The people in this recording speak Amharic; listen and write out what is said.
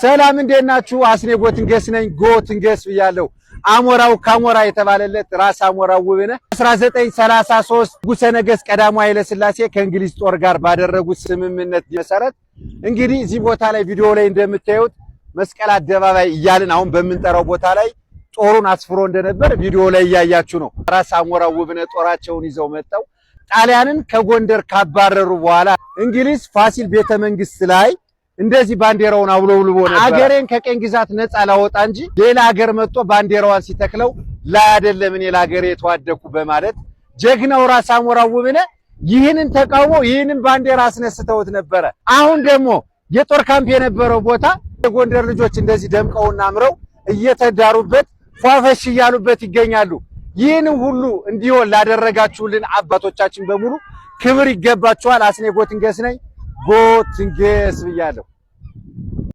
ሰላም፣ እንዴት ናችሁ? አስኔ ጎትንገስ ነኝ። ጎትንገስ ብያለሁ። አሞራው ካሞራ የተባለለት ራስ አሞራው ውብነህ 1933 ንጉሠ ነገሥት ቀዳማዊ ኃይለ ሥላሴ ከእንግሊዝ ጦር ጋር ባደረጉት ስምምነት መሰረት እንግዲህ እዚህ ቦታ ላይ ቪዲዮ ላይ እንደምታዩት መስቀል አደባባይ እያልን አሁን በምንጠራው ቦታ ላይ ጦሩን አስፍሮ እንደነበር ቪዲዮ ላይ እያያችሁ ነው። ራስ አሞራው ውብነህ ጦራቸውን ይዘው መጥተው ጣሊያንን ከጎንደር ካባረሩ በኋላ እንግሊዝ ፋሲል ቤተ መንግስት ላይ እንደዚህ ባንዲራውን አውለብልቦ ነበር። አገሬን ከቅኝ ግዛት ነፃ ላወጣ እንጂ ሌላ ሀገር መጥቶ ባንዲራዋን ሲተክለው ላይ አይደለም እኔ ለሀገሬ የተዋደኩ በማለት ጀግናው ራስ አሞራው ውብነህ ይህንን ተቃውሞ ይህንን ባንዲራ አስነስተውት ነበረ። አሁን ደግሞ የጦር ካምፕ የነበረው ቦታ የጎንደር ልጆች እንደዚህ ደምቀውና አምረው እየተዳሩበት ፏፈሽ እያሉበት ይገኛሉ። ይህን ሁሉ እንዲሆን ላደረጋችሁልን አባቶቻችን በሙሉ ክብር ይገባችኋል። አስኔ ጎትንገስ ነኝ። ጎትንገስ ብያለሁ።